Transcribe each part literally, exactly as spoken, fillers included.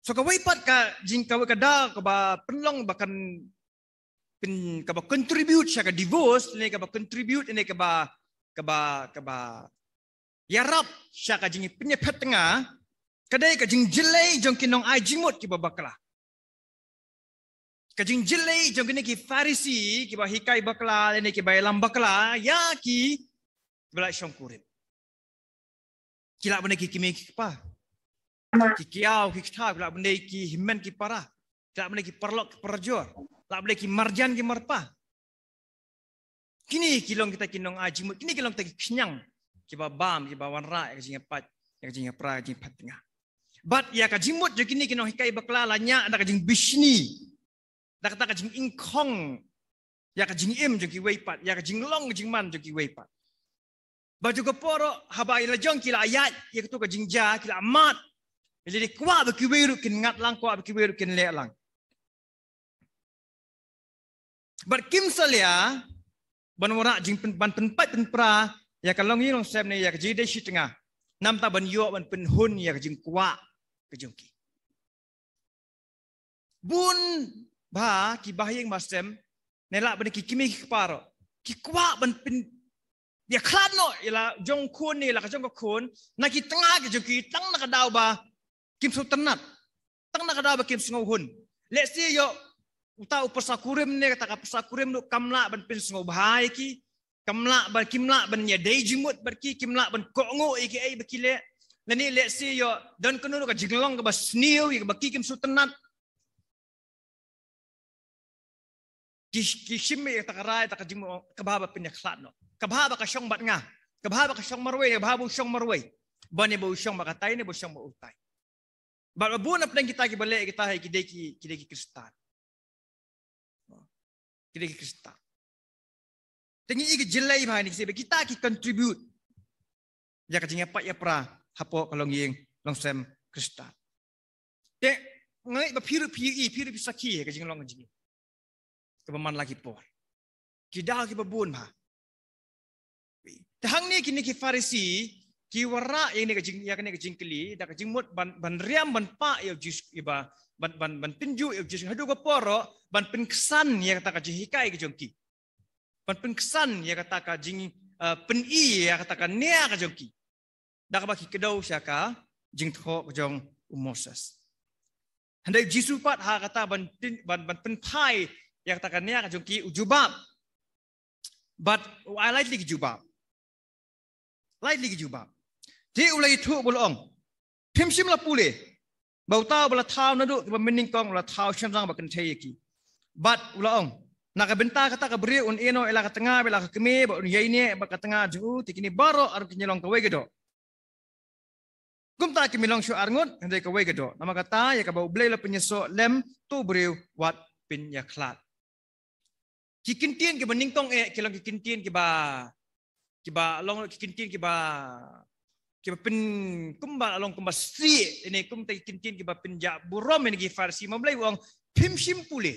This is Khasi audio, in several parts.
To kawei pat ka jing kawei ka daw kaba pynlong ba kan pyn kaba contribute sha ka divorce ne kaba contribute ne kaba kaba kaba ïarap sha ka jingpynïaphet tnga ka dei ka jingjyllei jong ki nongai jingmut kiba bakla. Ka jingjyllei jong kine ki Pharisi kiba hikai bakla lane kiba ïalam bakla ïa ki ba la shong kurim. Ki lah ban dei ki kmie ki kpa, ki kiaw ki ktha, ki lah ban dei ki hynmen ki para, ki lah ban dei ki paralok ki parajor, lah ban dei ki marjan ki marpa. Kine ki long kita ki nongai jingmut, kine ki long kita ki khñiang kiba bam kiba wanrah ïa ka jingïapait, ïa ka jingïapra, ïa ka jingphet tnga. Bad ïa ka jingmut jong kine ki nonghikai bakla la ñiah da ka jingbishni, da kata ka jingingkhong ïa ka jingim jong kiwei pat, ïa ka jinglong jingman jong kiwei pat. Bad ha ka por haba la jong ki la ïaid ïa kato ka jingjia, ki la mad, ki la kwah ba kiwei ruh kin ngat lang, kwah ba kiwei ruh kin leh lang. Bad kim salia ban wanrah jingpyn ban pynpait pynpra ïa ka longïing longsem ne ïa ka jingdei shi tnga, namta ban ïoh ban pynhun ïa ka jingkwah ka jong ki. Bun bha ki bahaïing bahasem ne lah ban ki kmie ki kpa ruh ki kwah ban pynïakhlad noh ïa la jong khun ne la ka jong ka khun na ki tnga ki jong ki tang na ka daw ba kim sngewtynnat, tang na ka daw ba kim sngewhun. Lehse ïoh uta u pyrsa kurim ne kata ka pyrsa kurim ruh kam lah ban pynsngewbha ïa ki, kam lah ban, kim lah ban ïadei jingmut bad ki, kim lah ban kohnguh ïa kiei ba ki leh. Lane lehse ïoh don kano ka jinglong kaba sniew ïa kaba ki kim sngewtynnat. Ki, ki shim ïa kata ka rai, kata ka jingmut, ka bha ba pynïakhlad noh, ka bha ba ka shong bad nga, ka bha ba ka shong marwei, ka bha ba u shong marwei, ban ïa ba u shong ba ka tai ne ba u shong ba u tai. Bad ba bun na pdeng kita kiba leh kita hi ki dei ki, ki dei ki Khristan. Ki dei ki Khristan. Te ngi i ki jyllei bha ïa kine ki, kita ki contribute ïa ka jingïapait ïapra hapoh ka longïing longsem Khristan. Te nga ngeit ba phi ruh phi i, phi ruh phi sakhi ïa ka jinglong ka jingim kaba man la ki por, ki daw kiba bun bha. Te hangne kine ki Pharisi ki wanrah ïa kane ka jing, ïa kane ka jingkylli da ka jingmut ban, ban riam ban pah ïa u Jisu, ïa ba ban, ban, ban pynjuh ïa u Jisu haduh ka por ruh ban pynksan ïa kata ka jinghikai ka jong ki, ban pynksan ïa kata ka jing, eh, pyni ïa kata ka nia ka jong ki da kaba ki kdew sha ka jingthoh ka jong u Moses. Hynrei u Jisu pat ha kata ban pyn, ban, ban pynphai ïa kata ka nia ka jong ki, u jubab. Bad u ai lai tylli ki jubab. Lai tylli ki jubab. Te u la ïathuh bad u la ong, phim shym la pule ba uta uba la thaw naduh kiba mynnyngkong u la thaw shynrang bad kynthei ïa ki. Bad u la ong, na ka bynta kata ka briew un ïehnoh ïa la ka tnga bad la ka kmie bad un ïaineh bad ka tnga jong u, te kine baroh arngut kin ïalong kawei ka doh. Kumta kim ïalong shuh arngut, hynrei kawei ka doh. Namar kata ïa kaba U Blei u la pynïasoh lem, to u briew wat pynïakhlad. Ki kyntien kiba nyngkong eh ki long ki kyntien kiba, kiba long ki kyntien kiba, kiba pyn, kumba long kumba sih, ine kumta ki kyntien kiba pynjah burom ïa kine ki Pharisi. Ma Blei u ong phim shym pule.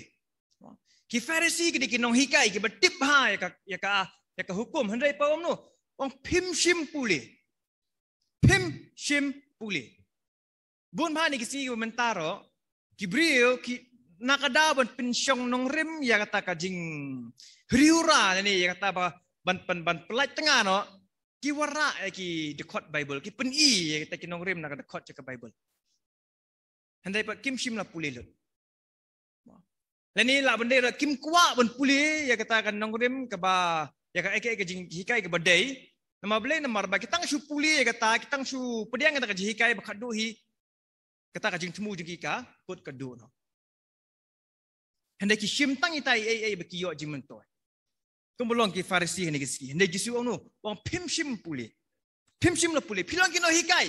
Ki Pharisi ki dei ki nonghikai kiba tip bha ïa ka, ïa ka, ïa ka hukum, hynrei pat u ong noh, u ong phim shym pule. Phim shym pule. Bun bha na ki sngi kiba mynta ruh ki briew ki na ka daw ban pynshong nongrim ïa kata ka jingriewra ne ïa kata ba ban, ban, ban pyllait tnga noh, ki wanrah ïa ki dkhot Baibl, ki pyni ïa kita ki nongrim na ka dkhot jong ka Baibl. Hynrei pat kim shym la pule lut. Lane lah ban dei ruh kim kwah ban pule ïa kata ka nongrim kaba, ïa ka, ïa ka, ïa ka jinghikai kaba dei. Namar balei? Namar ba ki tang shu pule ïa kata, ki tang shu pdiang ïa kata ka jinghikai ba khatduh hi kata ka jingthmu jong ki ka kut ka duh noh. Hynrei ki shim tang ïa kita ei ei ba ki ïoh jingmyntoi. Kumba long ki Pharisi hangne ki sngi. Hynrei Jisu u ong noh, u ong phim shym pule. Phim shym la pule. Phi long ki nonghikai.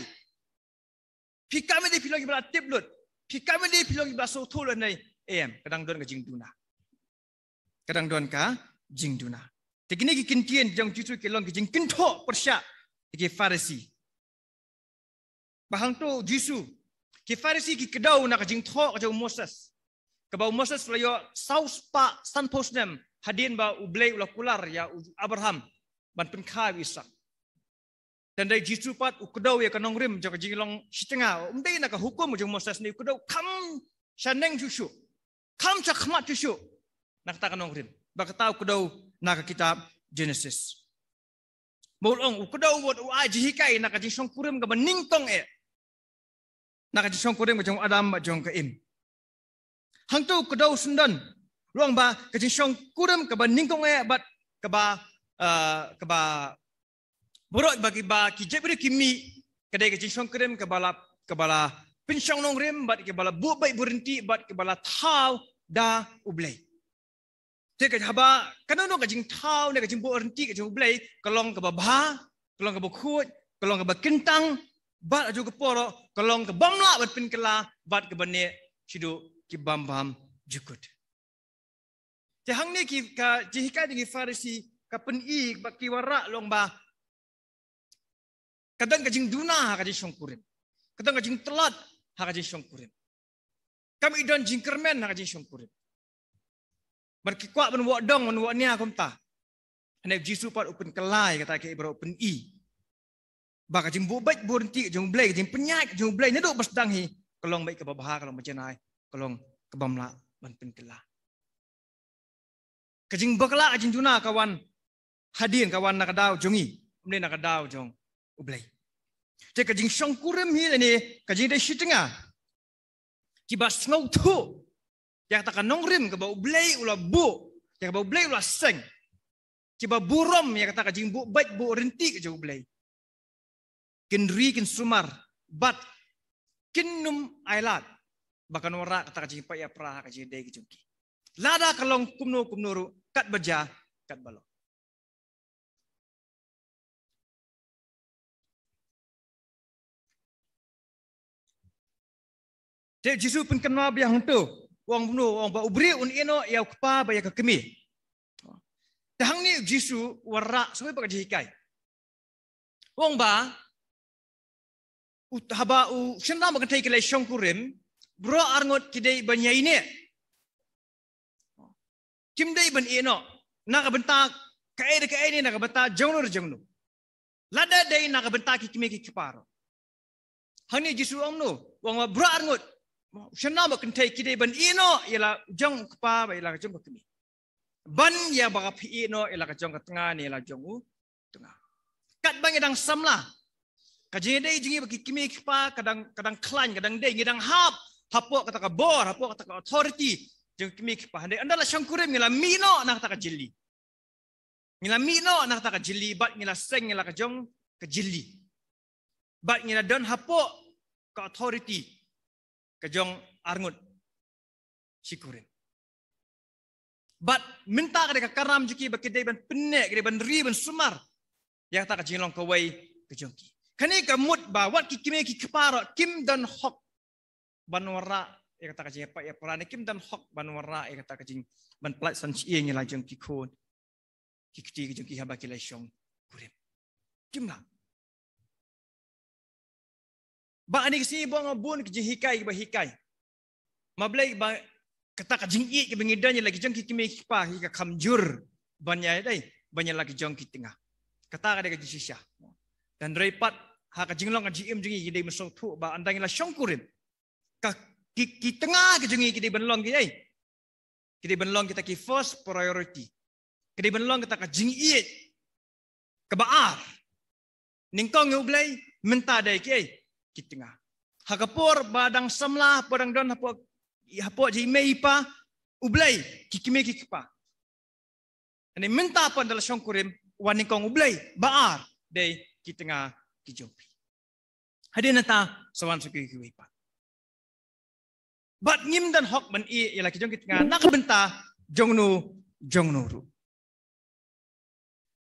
Phi kam ïa dei phi long kiba la tip lut. Phi kam ïa dei phi long kiba la sngewthuh lut, hynrei em, ka dang don ka jingduna. Ka dang don ka jingduna. Te kine ki kyntien jong u Jisu ki long ki jingkynthoh pyrshah ïa ki Pharisi. Ba hangto u Jisu, ki Pharisi ki kdew na ka jingthoh ka jong u Moses, kaba u Moses u la ïoh saw spah sanphew snem hadien ba U Blei u la kular ïa u Abraham ban pynkha ïa u Isaak. Te hynrei Jisu pat u kdew ïa ka nongrim jong ka jinglong shitnga. Um dei na ka hukum jong u Moses ne u kdew kham shaneng shuh shuh, kham shakhmat shuh shuh na kata ka nongrim. Bad kata u kdew na ka kitab Genesis. Mut long u kdew wat u ai jinghikai na ka jingshongkurim kaba nyngkong eh, na ka jingshongkurim ka jong u Adam bad jong ka Im. Hangto u kdew syndon, long ba ka jingshongkurim kaba nyngkong eh bad kaba, eh, kaba baroh ba ki, ba ki jaitbynriew ki mih, ka dei ka jingshongkurim kaba la, kaba la pynshong nongrim bad kaba la buh beit buh ryntih bad kaba la thaw da U Blei. Te ka haba kano kano ka jingthaw ne ka jingbuh ryntih ka jong U Blei ka long kaba bha, ka long kaba khuid, ka long kaba kyntang, bad ha kajuh ka por ka long kabym lah ban pynkylla bad kaba neh shaduh ki bym bam jukut. Te hangne ki, ka jinghikai jong ki Pharisi ka pyni bad ki wanrah long ba ka don ka jingduna ha ka jingshongkurim, ka don ka jingtlot ha ka jingshongkurim. Kam i don jingkyrmen ha ka jingshongkurim. Bad ki kwah ban wad dong, ban wad nia kumta. Hynrei Jisu pat u pynkylla ïa kata kaei baroh, u pyni ba ka jingbuh beit buh ryntih ka jong U Blei, ka jingpynïaid ka jong U Blei naduh ba sdang hi ka long beit kaba bha, ka long ba janai, ka long kabym lah ban pynkylla. Ka jingbakla, ka jingduna ka wan hadien, ka wan na ka daw jong ngi, ym dei na ka daw jong U Blei. Te ka jingshongkurim hi lane ka jingdei shitnga, kiba sngewthuh ïa kata ka nongrim kaba U Blei u la buh, ïa kaba U Blei u la seng, kiba burom ïa kata ka jingbuh beit buh ryntih ka jong U Blei, kin ri kin sumar bad kin ym ailad ba kan wanrah kata ka jingpait ïapra ha ka jingdei ka jong ki, lada ka long kumno kumno ruh, katba jia, katba long. Te Jisu pynkynmaw biang hangto, u ong kumno, u ong ba u briew un ïehnoh ïa u kpa bad ïa ka kmie. Te hangne u Jisu u wanrah sa kawei pat ka jinghikai. U ong ba u, haba u shynrang bad kynthei ki la shongkurim, baroh arngut ki dei ban ïaineh. Kim dei ban ïehnoh na ka bynta kaei re kaei ne, na ka bynta jongno re jongno, lada dei na ka bynta ki kmie ki kpa ruh. Hangne Jisu u ong kumno, u ong ba baroh arngut, u shynrang bad kynthei, ki dei ban ïehnoh ïa la jong u kpa bad ïa la jong ka kmie, ban ïa ba ka phi ïehnoh ïa la ka jong ka tnga ne ïa la jong u tnga. Katba ngi dang samla, ka jingïadei jong ngi bad ki kmie ki kpa ka dang, ka dang khlaiñ, ka dang dei, ngi dang hap hapoh kata ka bor, hapoh kata ka authority jong ki kmie ki kpa. Hynrei ynda la shongkurim ngi la mih noh na kata ka jylli. Ngi la mih noh na kata ka jylli bad ngi la seng ïa la ka jong ka jylli, bad ngi la don hapoh ka authority ka jong arngut shi kurim. Bad mynta ka dei ka karam jong ki ba ki dei ban pynneh, ki dei ban ri ban sumar ïa kata ka jinglong kawei ka jong ki. Kane ka mut ba wat ki kmie ki kpa ruh kim don hok ban wanrah ïa kata ka jingïapait ïapra ne kim don hok ban wanrah ïa kata ka jing, ban pyllait san shyieng ïa la jong ki khun, ki kti ka jong ki haba ki la shongkurim. Kim lah. Ba ha kane ka sngi ba nga bun ka jinghikai kiba hikai. Ma balei ba kata ka jingïeit kaba ngi don ïa la ki jong ki kmie ki kpa hi ka kham jur ban ïa dei ban ïa la ki jong ki tnga. Kata ka dei ka jingshisha. Te hynrei pat ha ka jinglong ka jingim jong ngi, ngi dei ban sngewthuh ba ynda ngi la shongkurim, ka, ki, ki tnga ki jong ngi ki dei ban long kiei? Ki dei ban long kita ki first priority. Ki dei ban long kita ka jingïeit kaba ar. Nyngkong ïa U Blei, mynta dei kiei? Ki tnga. Ha ka por ba dang samla, por dang don hapoh, hapoh jingmei i pa, U Blei, ki kmie ki kpa. Hynrei mynta pat ynda la shongkurim, wan nyngkong U Blei, ba ar dei ki tnga ki jong phi. Hadien nangta sa wan sa kiwei kiwei pat. Bad ngim don hok ban ïeh ïa la ki jong ki tnga na ka bynta jongno jongno ruh.